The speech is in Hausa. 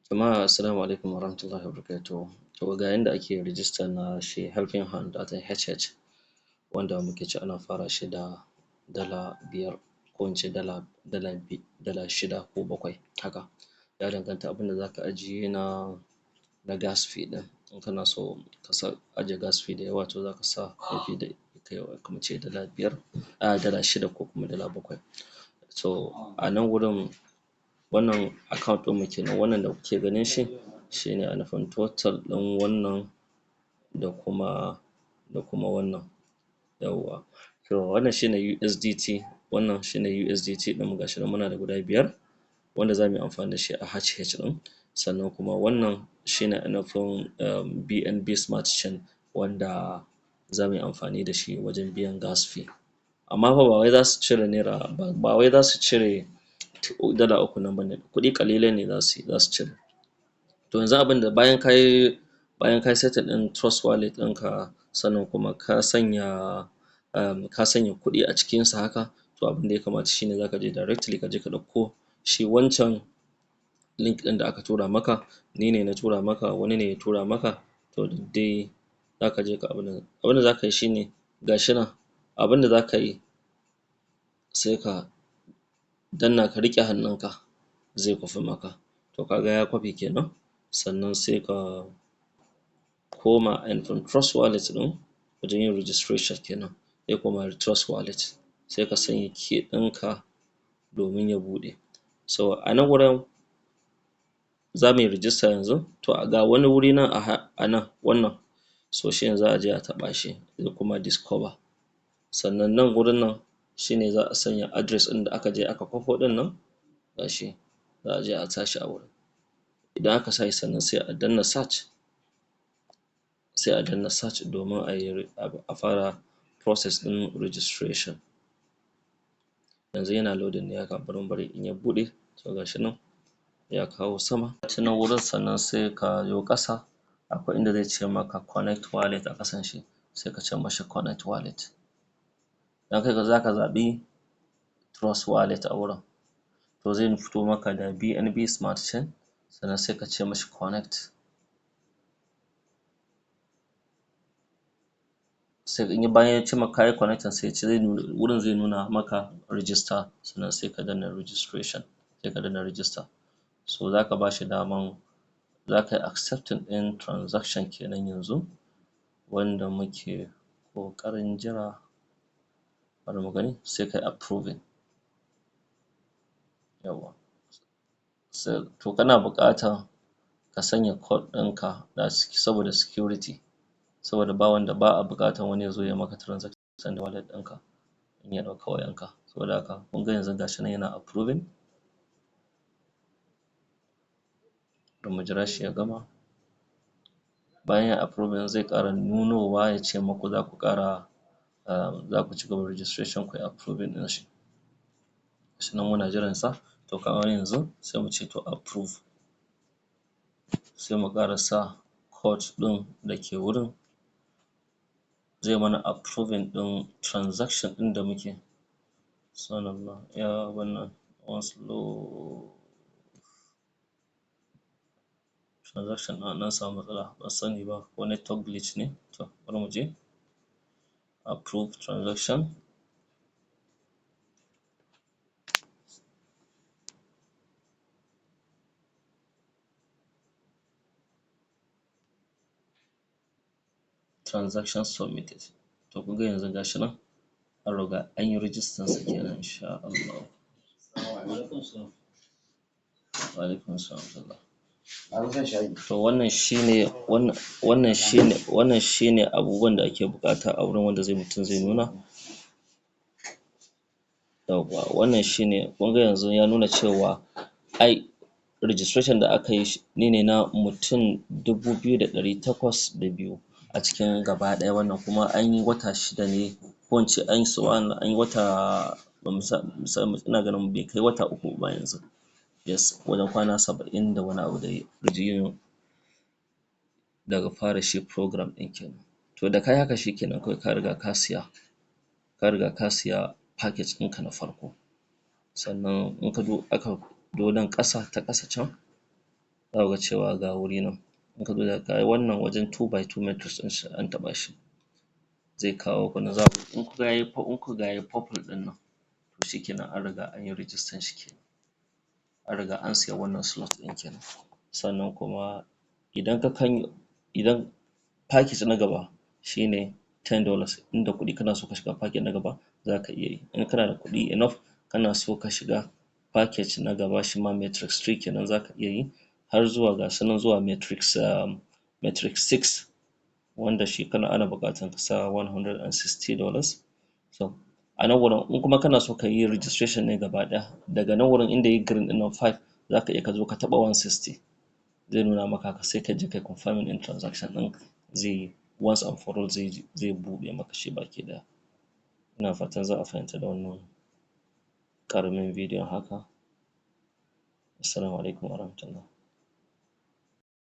Jama'a assalamu alaikum warahmatullahi wabarakatuhu. To ga yanda ake register na shi helping hand wato HH, wanda muke cewa ana fara shi da $5 ko in ce $6 ko 7 haka. Ya danganta abunda zaka ajiye na gas fee ɗin. In kana so ka ajiye gas fee da yawa, to zaka sa yafi da mu ce $5, a $6 ko kuma $7. So a nan wurin, wannan account ɗin mu kenan, wannan da kuke ganin shi, shine ainifin total ɗin wannan da kuma wannan. Yawwa, to wannan shine USDT, wannan shine USDT ɗin mu. Gashi nan muna da guda biyar wanda zamu yi amfani da shi a HH ɗin. Sannan kuma wannan shine ainifin BNB smart chain wanda zamu yi amfani da shi wajen biyan gas fee. Amma fa ba wai zasu cire naira, ba wai zasu cire $3 nan bane, kuɗi ƙalilan ne zasu cire. To yanzu abinda bayan kayi setting ɗin trust wallet ɗinka, sannan kuma ka sanya kuɗi a cikin sa haka, to abunda ya kamata shine zaka je directly kaje ka ɗauko shi wancan link ɗin da aka tura maka. Ni ne na tura maka, wani ne ya tura maka, to duk dai zaka je ka abunnan. Abunda zaka yi shine, gashi nan, abunda zaka yi, sai ka danna, ka riƙe hannunka, zai kwafi maka. To kaga ya kwafe kenan. Sannan sai ka koma ainifin trust wallet ɗin wajen yin registration kenan. Sai koma trust wallet, sai ka sanya key ɗinka domin ya buɗe. So a nan wurin zamuyi register yanzu. To ga wani wuri nan a nan wannan, so shine za a je a taɓa shi da kuma discover. Sannan nan gurin nan shine za a sanya address ɗin da aka je aka kwafo ɗin nan. Gashi, za a je a sa shi a wurin. Idan aka sa shi, sannan sai a danna search, sai a danna search domin ayi a fara process ɗin registration. Yanzu yana loading ne haka, bari mu bari in ya buɗe. To gashi nan ya kawo sama ta nan wurin. Sannan sai ka yo ƙasa, akwai inda zai ce maka connect wallet a ƙasan shi, sai ka ce mashi connect wallet. Idan ka zaka zaɓi trust wallet a wurin, to zai fito maka da BNB smart chain. Sannan sai ka ce mashi connect. Sai in bayan ya ce maka kayi connecting, sai ya ce wurin zai nuna maka register. Sannan sai ka danna registration, sai ka danna register. So zaka bashi daman zaka yi accepting ɗin transaction kenan. Yanzu wanda muke ƙoƙarin jira, bari mu gani, sai kayi approving. Yawwa, sai to kana buƙatan ka sanya code ɗinka saboda security, saboda ba wanda ba a buƙatan wani yazo ya maka transaction da wallet ɗinka in ya ɗauka wayanka. Saboda haka kun ga yanzu gashi nan yana approving. Bari mu jira shi ya gama. Bayan yayi approving, zai ƙara nunowa ya ce muku zaku ƙara zaku cigaba registration, kuyi approving ɗin shi. Gashi nan muna jiran sa. To kamar yanzu sai mu ce to approve, sai mu ƙara sa code ɗin da ke wurin, zai mana approving ɗin transaction ɗin da muke. Subhanallah, ya wannan slow transaction ɗin an ɗan samu matsala, ban sani ba ko network glitch ne. To bari mu je approve transaction. Transaction submitted. To kun ga yanzu gashi nan an riga an yi register sa kenan, insha Allah. Wa alaikum assalam. To wannan shine wannan shine abubuwan da ake buƙata a wurin wanda zai mutum zai nuna. Yawwa, wannan shine. Kun ga yanzu ya nuna cewa ai registration da aka yi ne na mutum 2,802 a cikin gaba ɗaya. Wannan kuma anyi wata 6 ne, ko in ce anyi wata, ina ganin bai kai wata 3 ba yanzu. Yes, wajen kwana 70 da wani abu da yin daga fara shi program ɗin kenan. To da kayi haka, shikenan, kawai ka riga ka siya, ka riga ka siya package ɗinka na farko. Sannan in ka zo aka zo nan ƙasa, ta ƙasa can. Za ku ga cewa ga wuri nan. In ka zo da ka yi wannan wajen 2 by 2 matrix ɗin shi, an taɓa shi, zai kawo ku nan. Za ku in kuka ga yayi purple ɗin nan, to shikenan, an riga an yi register shi kenan, an riga an siya wannan slot ɗin kenan. Sannan kuma idan ka kan idan package na gaba shine $10, inda kuɗi kana so ka shiga package na gaba, zaka iya yi. In kana da kuɗi enough, kana so ka shiga package na gaba, shima matrix 3 kenan, zaka iya yi har zuwa, ga su nan, zuwa matrix 6, wanda shi kana ana buƙatar ka sa $160. So a nan wurin, in kuma kana so ka yi registration ne gaba ɗaya, daga nan wurin inda yayi green ɗin nan 5, zaka iya ka zo ka taɓa 160, zai nuna maka haka, sai ka je kai confirming ɗin transaction ɗin, zai once and for all zai buɗe maka shi baki ɗaya. Ina fatan za a fahimta da wannan ƙaramin bidiyon haka. Assalamu alaikum warahmatullah.